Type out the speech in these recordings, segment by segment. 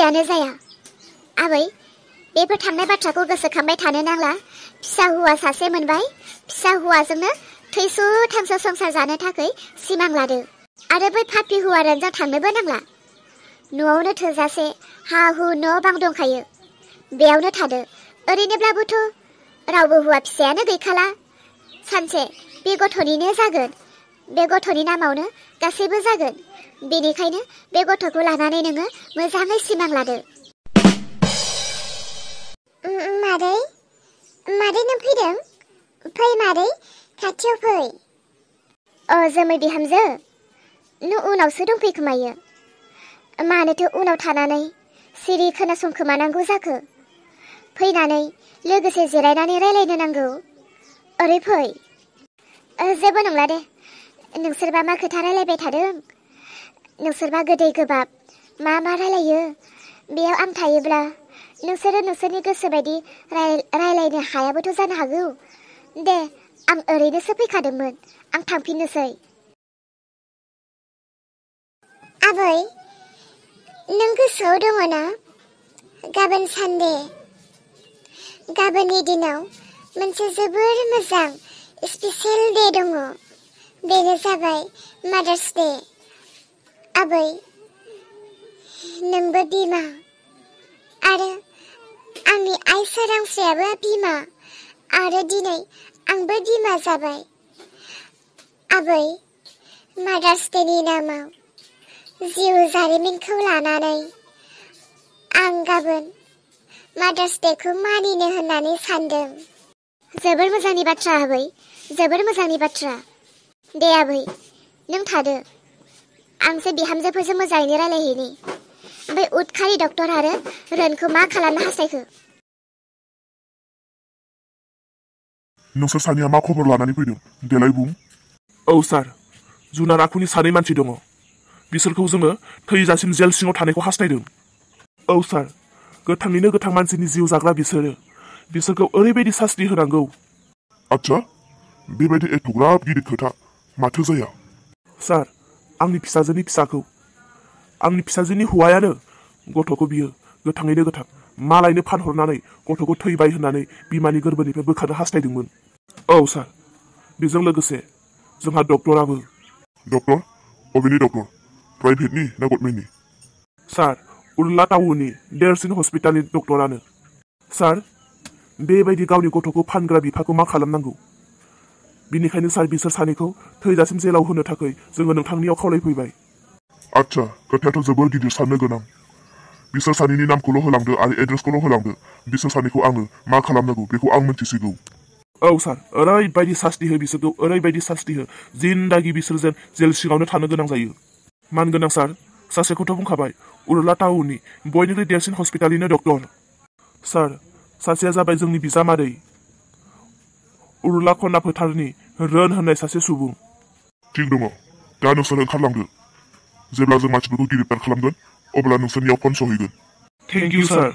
जेबोआनो जाया। आबै, बेफोर थांनाय बाथ्राखौ गोसोखांबाय थानो नांला। फिसा हौवा सासे मोनबाय, फिसा हौवाजोंनो थैस' थांस' संसार जानो थाखाय सिमां लादो। आरो बै पापि हौवा रेन्जआव थांनोबो नांला। न'आवनो थोजासे हा हु न' बां दंखायो, बेयावनो थादो। ओरैनोब्लाबोथ' रावबो हौवा फिसायानो गैखाला। सानसे बे गथ'निनो जागोन, बे गथ'नि नामावनो गासैबो जागोन। बेनिखायनो बे गथ'खौ लानानै नोङो मोजाङै सिमां लादो। मादै, मादै नों फैदों? फै मादै, खाथियाव फै। जोमै बिहामजो, नों उनावसो दंफैखोमायो। मानोथो उनाव थानानै सिरि खोनासंखोमानांगौ जाखो? फैनानै लोगोसे जिरायनानै रायलायनो नांगौ। ओरै फै। जेबो नंला दे। नोंसोरबा मा खोथा रायलायबाय थादों? नोंसोरबा गोदै गोबाब मा रायलायो? बेयाव आं थायोब्ला नोंसोरो नोंसोरनि गोसो बायदि रायलायनो हायाबोथ' जानो हागौ। दे, आं ओरैनोसो फैखादोंमोन, आं थांफिननोसै। आबै, नों गोसोआव दङ ना? गाबोन सानडे। गाबोननि दिनाव मोनसे जोबोर मोजां स्पेसियेल डे दङ। बेनो जाबाय मादार्स डे। आबै, नोंबो बिमा आरो आंनि आइ सोरांस्रियाबो बिमा आरो दिनै आंबो बिमा जाबाय। आबै, मादार्स डेनि नामाव जिउ जारिमिनखौ लानानै आं गाबोन मादार्स डेखौ मानिनो होननानै सानदों। जोबोर मोजांनि बाथ्रा आबै, जोबोर मोजांनि बाथ्रा। दे आबै, नों थादो। आंसो बिहामजोफोरजों मोजाङैनो रायलायहैनि। ओमफ्राय उदखारि डक्टर आरो रोनखौ मा खालामनो हास्थायखो? नोंसोर सानैया मा खबर लानानै फैदों? देलाय बुं। औ सार, जुनार आखुनि सानै मानसि दङ। बिसोरखौ जोङो थैजासिम जेल सिङाव थानायखौ हास्थायदों। औ सार, गोथाङैनो गोथां मानसिनि जिउ जाग्रा बिसोरखौ ओरैबायदि सास्ति होनांगौ। आच्छा, बेबायदि एथ'ग्राब गिदिर खोथा माथो जाया? सार, आंनि फिसाजोनि फिसाखौ, आंनि फिसाजोनि हौवायानो गथ'खौ बियो गोथाङैनो गोथां मालायनो फानहरनानै गथ'खौ थैबाय होननानै बिमानि गोरबोनिफ्राय बोखारनो हास्थायदोंमोन। औ सार, बेजों लोगोसे जोंहा डक्टराबो। डक्टर? अबेनि डक्टर? प्राइभेटनि ना गभर्नमेन्टनि? सार, उर्ला टाउननि देरसिन हस्पिटालनि डक्टरानो। सार, बेबायदि गावनि गथ'खौ फानग्रा बिफाखौ मा खालामनांगौ? बिनिखायनो सार, बिसोर सानैखौ थैजासिम जेलाव होनो थाखाय जोङो नोंथांनियाव खावलायफैबाय। आच्छा, खोथायाथ' जोबोर गिदिर साननो गोनां। बिसोर सानैनि नामखौल' होलांदो आरो एड्रेसखौल' होलांदो। बिसोर सानैखौ आङो मा खालामनांगौ बेखौ आं मिन्थिसिगौ। औ सार, ओरैबायदि सास्ति हो बिसोरखौ, ओरैबायदि सास्ति हो, जिन्दागि बिसोरजों जेल सिङावनो थानो गोनां जायो। मानगोनां सार, सासेखौथ' बुंखाबाय, उर्ला टाउननि बयनिख्रुइ देरसिन हस्पिटालनिनो डक्टर। सार, सासेया जाबाय जोंनि बिजामादै, उर्ला खना फोथारनि रोन होननाय सासे सुबुं। थिग दङ, दा नोंसोर ओंखारलांदो। जेब्ला जों मानसिफोरखौ गिरफ्तार खालामगोन अब्ला नोंसोरनियाव फन सहैगोन। थेंक इउ सार।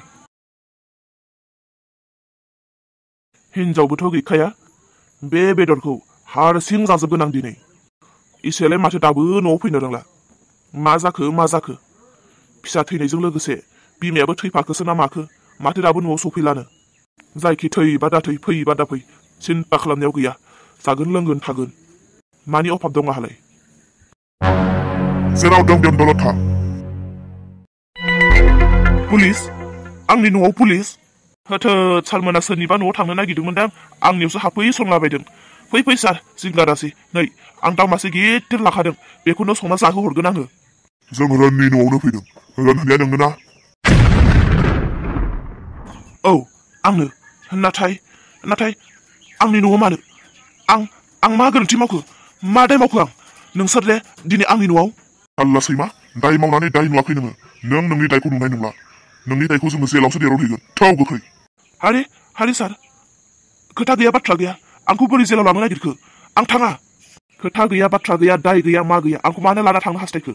हिनजावबोथ' गैखाया, बे बेदरखौ हारसिं जाजोबगोन आं दिनै। इसेलाय माथो दाबो न'आव फैनो रोंला। मा जाखो? फिसा थैनायजों लोगोसे बिमायाबो थैफाखोसो ना माखो? माथो दाबो न'आव सफैलानो। जायखि थैबा दाथै, फैबा दाफै, सिन्था खालामनायाव गैया। जागोन लोंगोन थागोन। मानि अभाब दं आंहालाय? जेराव दं बेयावनो दलद था। पुलिस? आंनि न'आव पुलिस? होथो, सारमोना सोरनिबा न'आव थांनो नागिरदोंमोनदां, आंनियावसो हाबफैसनलाबायदों। फै सार, जिंगा दासै। नै, आं दाउ मासे गिदिर लाखादों, बेखौनो संना जाहोहरगोन आङो। जों रोननि न'आवनो फैदों। रोन होननाया नोंनो ना? औ, आंनो। नाथाय आंनि न'आव मानो? आं मा गोरोन्थि मावखो? मा दाय मावखो आं? नोंसोर दे दिनै आंनि न'आव? आल्ला सैमा, दाय मावनानै दाय नुवाखै नोङो। नों नोंनि दायखौ नुनाय नंला। नोंनि दायखौ जोङो जेलावसो देरहैगोन। थाव गोखै। हारे सार, खोथा गैया बाथ्रा गैया, आंखौ बोरै जेलाव लांनो नागिरखो? आं थाङा। खोथा गैया बाथ्रा गैया, दाय गैया मा गैया, आंखौ मानो लाना थांनो हास्थायखो?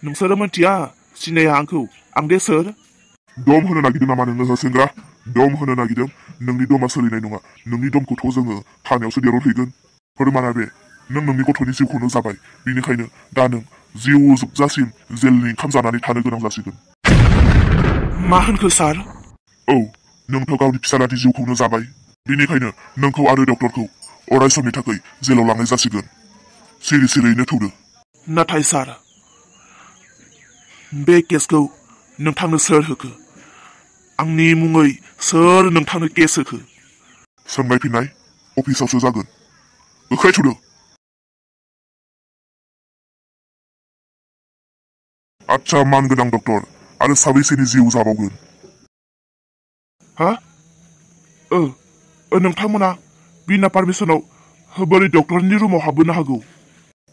नोंसोरो मिथिया, सिनाया आंखौ, आं दे सोर? दम होनो नागिरदों नामा नोङो सेंग्रा? दम होनो नागिरदों? नोंनि दमा सोलिनाय नङा। नोंनि दमखौथ' जोङो थानायावसो देरहैगोन। फोरमाना बे, नों नोंनि गथ'नि जिउखौनो जाबाय। बेनिखायनो दा नों जिउ जोबजासिम जेलनि ओंखाम जानानै थानो गोनां जासिगोन। मा होनखो सार? औ नोंथ' गावनि फिसालानि जिउखौनो जाबाय बेनिखायनो नोंखौ आरो डक्टरखौ अराय समनि थाखाय जेलाव लांनाय जासिगोन सिरि सिरियैनो थौदो। नाथाय सार बे केसखौ नोंथांनो सोर होखो? आंनि मुङै सोर नोंथांनो केस होखो? सोंनाय फिननाय अफिसावसो जागोन। ओंखाय थौदो। आच्छा मानगोनां डक्टर आरो साबैसेनि जिउ जाबावगोन? हा? नोंथांमोना बिना पारमिसनाव बोरै डक्टरनि रुमाव हाबबोनो हागौ?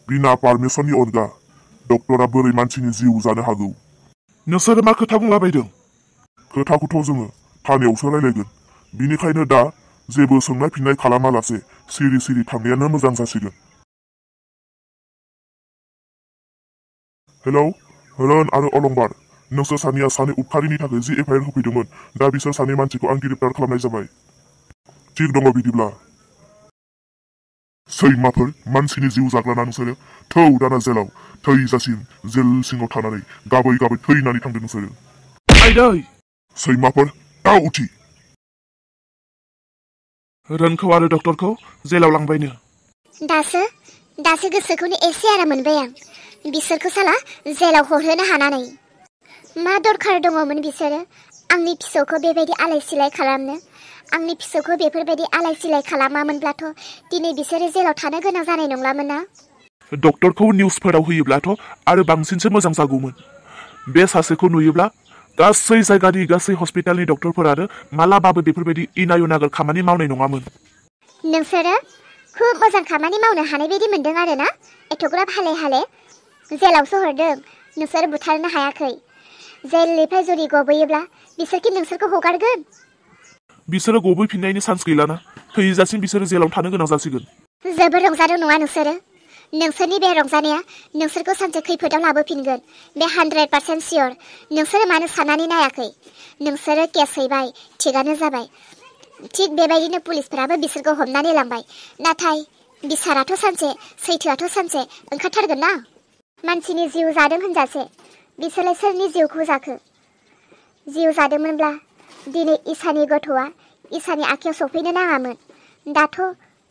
बिना पारमिसननि अनगा डक्टरा बोरै मानसिनि जिउ जानो हागौ? नोंसोर मा खोथा बुंलाबायदों? खोथाखौथ' जोङो थानायावसो रायलायगोन बिनिखायनो दा जेबो सोंनाय फिननाय खालामालासे सिरि सिरि थांनायानो मोजां जासिगोन। हेलौ रन आरो अलंबार नोंसोर सानैया सानै उदखारिनि थाखाय जि एफआइआर होफैदोंमोन दा बिसोर सानै मानसिखौ आं गिरफ्तार खालामनाय जाबाय। थिग दङ बिदिब्ला सैमाफोर मानसिनि जिउ जाग्राना नोंसोरो थौ दाना जेलाव थैजासिम जेल सिङाव थानानै गाबै गाबै थैनानै थांदों नोंसोरो। आइदै सैमाफोर दाउ उथि रनखौ आरो डक्टरखौ जेलाव लांबायनो। दासो गोसोखौनो एसे आराम मोनबाय आं बिसोरखौ साला जेलाव हरहोनो हानानै। मा दरखार दङमोन बिसोरो आंनि फिसौखौ बेबायदि आलाय सिलाय खालामनो? आंनि फिसौखौ बेफोरबायदि आलाय सिलाय खालामामोनब्लाथ' दिनै बिसोरो जेलाव थानो गोनां जानाय नंलामोन ना? डक्टरखौ निउसफोराव होयोब्लाथ' आरो बांसिनसो मोजां जागौमोन। बे सासेखौ नुयोब्ला गासै जायगानि गासै हस्पिटालनि डक्टरफोरानो मालाबाबो बेफोरबायदि इनाय खामानि मावनाय नङामोन। नोंसोरो खुब मोजां खामानि मावनो हानाय बायदि मोनदों आरो ना? एथ'ग्राब हाले हाले जेलावसो हरदों नोंसोर बुथारनो हायाखै। जेलनिफ्राय जुदि गबोयोब्ला बिसोरखि नोंसोरखौ हगारगोन? बिसोरो गबोफिननायनि चान्स गैलाना थैजासिम बिसोरो जेलाव थानो गोनां जासिगोन। जोबोर रंजादों नङा नोंसोरो? नोंसोरनि बे रंजानाया नोंसोरखौ सानसे खैफोदाव लाबोफिनगोन बे 100% सियर। नोंसोरो मानो साननानै नायाखै? नोंसोरो केस हैबाय थिगानो जाबाय। थिग बेबायदिनो पुलिसफोराबो बिसोरखौ हमनानै लांबाय। नाथाय बिसाराथ' सानसे सैथोआथ' सानसे ओंखारथारगोन ना? मानसिनि जिउ जादों होनजासे बिसोरलाय सोरनि जिउखौ जाखो? जिउ जादोंमोनब्ला दिनै इसानि गथ'आ इसानि आखायाव सफैनो नाङामोन। दाथ'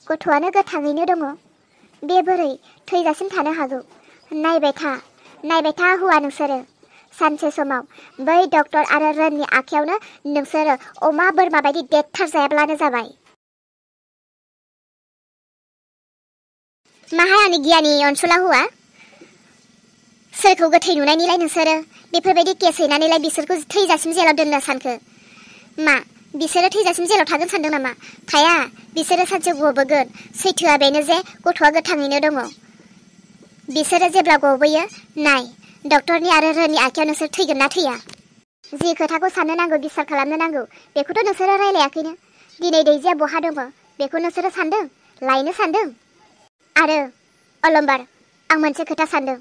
गथ'आनो गोथाङैनो दङ। बे बोरै थैजासिम थानो हागौ? नायबाय था हौवा नोंसोरो। सानसे समाव बै डक्टर आरो रननि आखायावनो नोंसोरो अमा बोरमा बायदि देथार जायाब्लानो जाबाय। माहाय आंनि गियानि अनसुला हौवा? सोरखौ गोथै नुनायनिलाय नोंसोरो बेफोरबायदि केस हैनानैलाय बिसोरखौ थैजासिम जेलाव दोननो सानखो? मा बिसोरो थैजासिम जेलाव थागोन सानदों नामा? थाया, बिसोरो सानसे गबोगोन। सैथोआ बेनो जे गथ'आ गोथाङैनो दङ। बिसोरो जेब्ला गबोयो नाय डक्टरनि आरो रननि आखायाव नोंसोर थैगोन ना थैया? जि खोथाखौ साननो नांगौ बिसार खालामनो नांगौ बेखौथ' नोंसोरो रायलायाखैनो। दिनै दैजिया बहा दङ बेखौ नोंसोरो सानदों? लायनो सानदों? आरो अलम्बार आं मोनसे खोथा सानदों।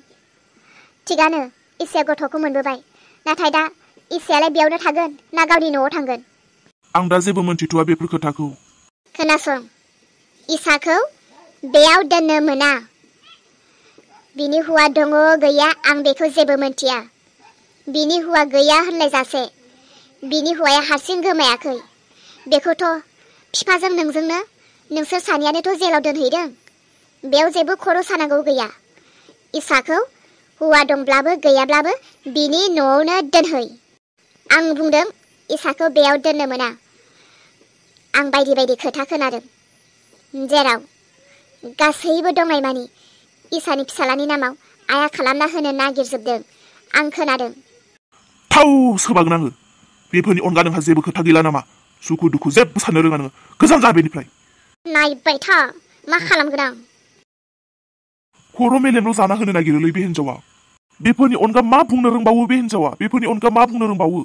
थिगानो इसाया गथ'खौ मोनबोबाय नाथाय दा इसायालाय बेयावनो थागोन ना गावनि न'आव थांगोन? आं दा जेबो मोनथिथ'आ बेफोर खोथाखौ। खोनासं, इसाखौ बेयाव दोननो मोना। बिनि हुआ दङ गैया आं बेखौ जेबो मोनथिया। बिनि हुआ गैया होनलाय जासे बिनि हुआया हारसिं गोमायाखै। बेखौथ' फिफाजों नोंजोंनो नोंसोर सानैयानोथ' जेलाव दोनहैदों। बेयाव जेबो खर' सानांगौ गैया। इसाखौ हुआ दंब्लाबो गैयाब्लाबो बिनि न'आवनो दोनहै। आं बुंदों इसाखौ बेयाव दोननो मोना। आं बायदि खोथा खोनादों जेराव गासैबो दंनायमानि इसानि फिसालानि नामाव आया खालामना होनो नागिरजोबदों। आं खोनादों। थाव सोबागोनाङो। बेफोरनि अनगा नोंहा जेबो खोथा गैला नामा? सुखु दुखु जेबो साननो रोङा नोङो। गोजान जा बेनिफ्राय। नायबाय था मा खालामगोन आं। खर' मेलेमल' जाना होनो नागिरोलै बे हिनजावा। बेफोरनि अनगा मा बुंनो रोंबावो बे हिनजावा? बेफोरनि अनगा मा बुंनो रोंबावो?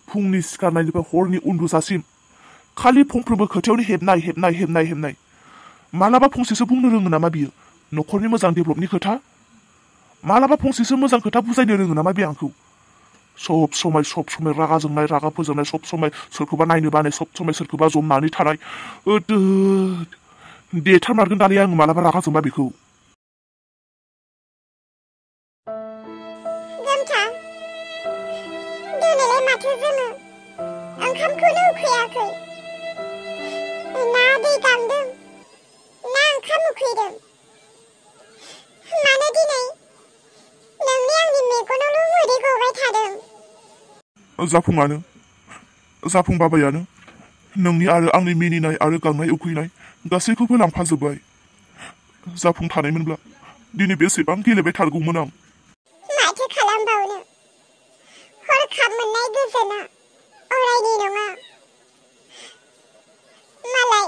फुंनि सिखारनायनिफ्राय हरनि उन्दुजासिम खालि फंफ्रोमबो खोथायावनो हेबनाय। मालाबा फंसेसो बुंनो रोङो नामा बियो? न'खरनि मोजां डेभेलपनि खोथा? मालाबा फंसेसो मोजां खोथा बुजायनो रोङो नामा बे आंखौ? सब समाय रागा जोंनाय रागा फोजोंनाय, सब समाय सोरखौबा नायनो बानाय, सब समाय सोरखौबा जमनानै थानाय। देथारमारगोन दालाय आङो मालाबा रागा जोंबा बेखौ। गोमथा दिनैलाय माथो जोङो ओंखामखौनो उखैयाखै ना दै गांदों ना ओंखाम उखैदों मानो दिनै नोंनि आंनि मेगनावल' मोदै गबाय थादों जाफुं बाबायानो नोंनि आरो आंनि मिनिनाय आरो गांनाय उखैनाय गासैखौबो लांफाजोब्बाय जाफुं थानायमोनब्ला दिनै बेसेबां गेलेबाय थारगौमोन आं माथो खालामबावनो हरखाब मोननाय गोजोना अरायनि नङा मालाय